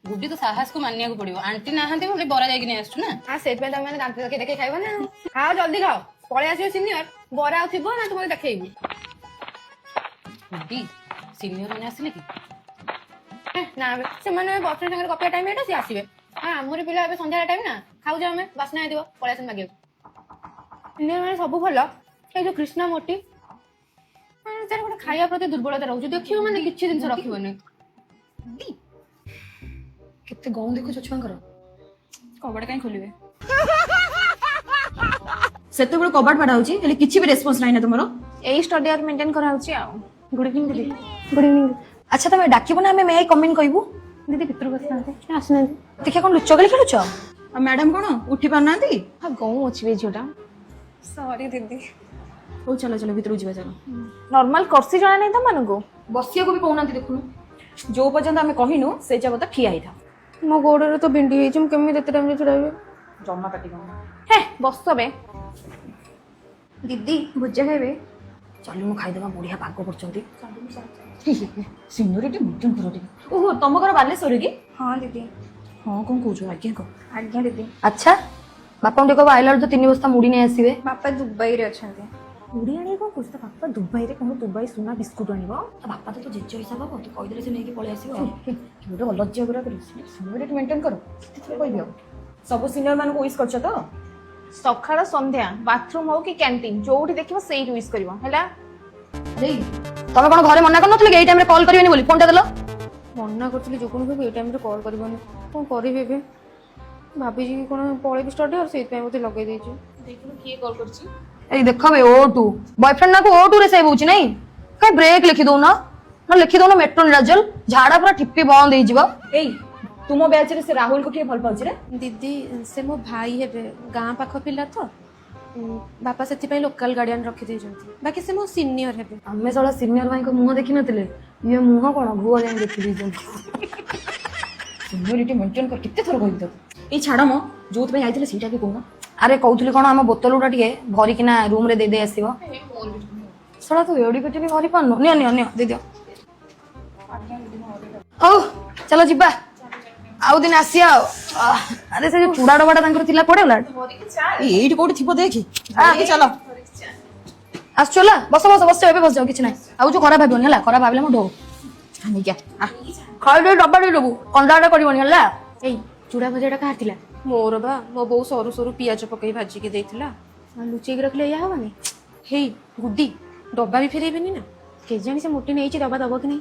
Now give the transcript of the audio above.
ଗୁଡି ତ ସାହସକୁ ମାନିବାକୁ ପଡିବ। ଆଣ୍ଟି ନାହାନ୍ତି ବୋଲି ବରା ଯାଇକି ନେଇ ଆସୁଛୁ ନା। ହଁ, ସେଇଥିପାଇଁ ତମେ ମାନେ ଦାନ୍ତ ଦେଖେଇ ଦେଖେଇ ଖାଇବ ନା। ଖାଅ, ଜଲ୍ଦି ଖାଅ। ପଳେଇ ଆସିବ ସିନିୟର, ବରା ଆଉ ଥିବ ନା ତୁମକୁ ଦେଖେଇବି। ଗୁଡି, ସିନିୟର ମାନେ ଆସିଲେ କି? ନା ବେ, ସେମାନେ ବୟଫ୍ରେଣ୍ଡ ସାଙ୍ଗରେ ଗପିବା ଟାଇମ୍ ଏଇଟା, ସିଏ ଆସିବେ। ହଁ, ଆମର ପିଲା ଏବେ ସନ୍ଧ୍ୟା ଟାଇମ୍ ନା, ଖାଉଛୁ ଆମେ, ବାସ୍ନା ହେଇଥିବ, ପଳେଇ ଆସନ୍ତି ମାଗିବାକୁ। ସିନିୟର ମାନେ ସବୁ ଭଲ। ଏଇ ଯୋଉ କୃଷ୍ଣା ମୋଟି, ମାନେ ତାର ଗୋଟେ ଖାଇବା ପ୍ରତି ଦୁର୍ବଳତା ରହୁଛି। ଦେଖିବ ମାନେ କିଛି ଜିନିଷ ରଖିବନି। କେତେ ଗଉଁ ଦେଖୁଛ ଛୁଆଙ୍କର। କବାଟ କାହିଁ ଖୋଲିବେ? ସେତେବେଳୁ କବାଟ ବାଡା ହଉଛି, ହେଲେ କିଛି ବି ରେସ୍ପନ୍ସ ନାହିଁ ନା ତୁମର? ଏଇ ଷ୍ଟଡି ଆୱାର ମେଣ୍ଟେନ କରାହଉଛି ଆଉ। ଗୁଡ୍ ଇଭିନିଂ ଦିଦି। Good evening. ଆଚ୍ଛା, ତମେ ଡାକିବ ନା ଆମେ ମେ I com in କହିବୁ? ଦିଦି, ଭିତରକୁ ଆସିନାହାନ୍ତି, ଆସୁନାହାନ୍ତି। ଦେଖିଆ, କଣ ଲୁଚକାଳି ଖେଳୁଛ? ଆଉ ମ୍ୟାଡାମ କଣ ଉଠି ପାରୁନାହାନ୍ତି? ହଁ, ଗଉଁ ଅଛି ବେ ଝିଅଟା। ସରି ଦିଦି। ହଉ, ଚାଲ ଚାଲ, ଭିତରକୁ ଯିବା ଚାଲ। ନର୍ମାଲ କର୍ସି ଜଣା ନାହିଁ ତମମାନଙ୍କୁ? ବସିବାକୁ ବି କହୁନାହାନ୍ତି, ଦେଖୁନୁ। ଯୋଉ ପର୍ଯ୍ୟନ୍ତ ଆମେ କହିନୁ, ସେ ଯାବତ ଠିଆ ହେଇଥା। ମୋ ଗୋଡରେ ତ ବିଣ୍ଡି ହେଇଛି, ମୁଁ କେମିତି ଏତେ ଟାଇମରେ ଛିଡା ହେବି? ଜମା ପାଟି କର। ହେ, ବସ ବେ। ଦିଦି, ଭୁଜା ଖାଇବେ? ଚାଲୁନୁ, ଖାଇଦେବା, ବଢିଆ ପାଗ କରୁଛନ୍ତି। ସିନିୟରିଟି ମେଣ୍ଟେନ କର ଟିକେ। ଓହୋ, ତମ ଘର ବାଲେଶ୍ୱର କି? ହଁ ଦିଦି। ହଁ, କଣ କହୁଛୁ? ଆଜ୍ଞା କହ। ଆଜ୍ଞା ଦିଦି। ଆଚ୍ଛା, ବାପାଙ୍କୁ ଟିକେ କହିବ ଆଇଲା ବେଳକୁ ତ 3 ବସ୍ତା ମୁଢି ନେଇ ଆସିବେ। ବାପା ଦୁବାଇରେ ଅଛନ୍ତି। ମୁଢି ଆଣିକି କଣ କହୁଛୁ? ତା ବାପା ଦୁବାଇରେ, କଣ ଦୁବାଇ ସୁନା ବିସ୍କୁଟ ଆଣିବ? ତା ବାପା ତ ତୋ ଜେଜେ ହିସାବ ହବ, ତୁ କହିଦେଲେ ସେ ନେଇକି ପଳେଇ ଆସିବ ଆଉ। ଗୋଟେ ଅଲଜ୍ୟା ଗୁଡ଼ା କରି। ସିନିୟରିଟି ମେଣ୍ଟେନ କର, କେତେ କହିବି ଆଉ? ସବୁ ସିନିୟର ମାନଙ୍କୁ ୱିଶ କରୁଛ ତ? ସକାଳ ସନ୍ଧ୍ୟା ବାଥରୁମ ହଉ କି କ୍ୟାଣ୍ଟିନ, ଯୋଉଠି ଦେଖିବ ସେଇଠି ୱିଶ କରିବ, ହେଲା? ଦେଇ, ତମେ କଣ ଘରେ ମନା କରିନଥିଲ କି ଏଇ ଟାଇମରେ କଲ୍ କରିବେନି ବୋଲି? ଫୋନଟା ଦେଲ। ମନା କରୁଥିଲି ଯୋଗୁଣକୁ ଏଇ ଟାଇମରେ କଲ୍ କରିବନି। କଣ କରିବି ଏବେ? ଭାବିଛି କି କଣ ପଳେଇବି ଷ୍ଟଡି ଆଉ, ସେଇଥିପାଇଁ ବୋଧେ ଲଗେଇ ଦେଇଛି। ଦେଖିଲୁ କିଏ କଲ୍ କରିଛି। ଏଇ ଦେଖ ବେ, ଓ ଟୁ ବୟଫ୍ରେଣ୍ଡ ନାକୁ ଓ ଟୁ ରେ ସେଭ୍ ହଉଛି ନାଇଁ? କାଇଁ ବ୍ରେକ୍ ଲେଖି ଦଉନ ନା, ଲେଖି ଦଉନ ମେଟ୍ରୋନିଡାଜଲ, ଝାଡା ପୁରା ଠିପି ବନ୍ଦ ହେଇଯିବ। ଏଇ, ତୁମ ବ୍ୟାଚରେ ସେ ରାହୁଲକୁ କିଏ ଭଲ ପାଉଛି ରେ? ଦିଦି, ସେ ମୋ ଭାଇ ହେବେ। ଗାଁ ପାଖ ପିଲା ତ, ବାପା ସେଥିପାଇଁ ଲୋକାଲ ଗାର୍ଡିଆନ ରଖିଦେଇଛନ୍ତି। ବାକି ସେ ମୋ ସିନିୟର ହେବେ। ଆମେ ଶଳା ସିନିୟର ଭାଇଙ୍କ ମୁହଁ ଦେଖିନଥିଲେ, ଇଏ ମୁହଁ କଣ ଘୁଅ ଯାଇ ଦେଖି ଦେଇଛନ୍ତି। ସିନିୟରିଟି ମେଣ୍ଟେନ କର, କେତେ ଥର କହିବି ତତେ? ଏଇ ଛାଡ ମ, ଯୋଉଥିପାଇଁ ଆଇଥିଲେ ସେଇଟା ବି କହୁନ। ଆରେ, କହୁଥିଲି କଣ, ଆମ ବୋତଲ ଗୁଡା ଟିକେ ଭରିକିନା ରୁମ ରେ ଦେଇ ଦେଇ ଆସିବ। ଶଳା, ତୁ ଏଡିକି ବି ଭରି ପାରୁନୁ? ନିଅ ନିଅ ନିଅ, ଦେଇଦିଅ। ହଉ, ଚାଲ ଯିବା, ଆଉ ଦିନ ଆସିବା ଆଉ। ଆଃ, ଆରେ ସେ ଯୋଉ ଚୁଡା ଡବାଟା ତାଙ୍କର ଥିଲା, କୁଆଡେ ଗଲା? ଏଇ, ଏଇଠି କୋଉଠି ଥିବ ଦେଖି, ଧରିକି ଚାଲ। ଆସୁଛୁ ହେଲା? ବସ ବସ ବସ, ଏବେ ବସ ଯାଅ, କିଛି ନାହିଁ। ଆଉ ଯୋଉ ଖରାପ ଭାବିବନି ହେଲା, ଖରାପ ଭାବିଲେ ମୁଁ ଢୋ। ନେଇକି ଆ, ଆ। ଖାଇ ଡବା ଦେଇଦେବୁ, କନ୍ଦାଟା କରିବନି ହେଲା। ଏଇ, ଚୁଡ଼ା ଭଜାଟା କାହାର ଥିଲା? ମୋର ବା। ମୋ ବୋଉ ସରୁ ସରୁ ପିଆଜ ପକେଇ ଭାଜିକି ଦେଇଥିଲା। ଆଉ ଲୁଚେଇକି ରଖିଲେ ଏଇଆ ହବନି। ହେଇ ଗୁଡି, ଡବା ବି ଫେରେଇବେନି ନା? କେଜାଣି, ସେ ମୋଟି ନେଇଛି ଡବା, ଦବ କି ନାହିଁ।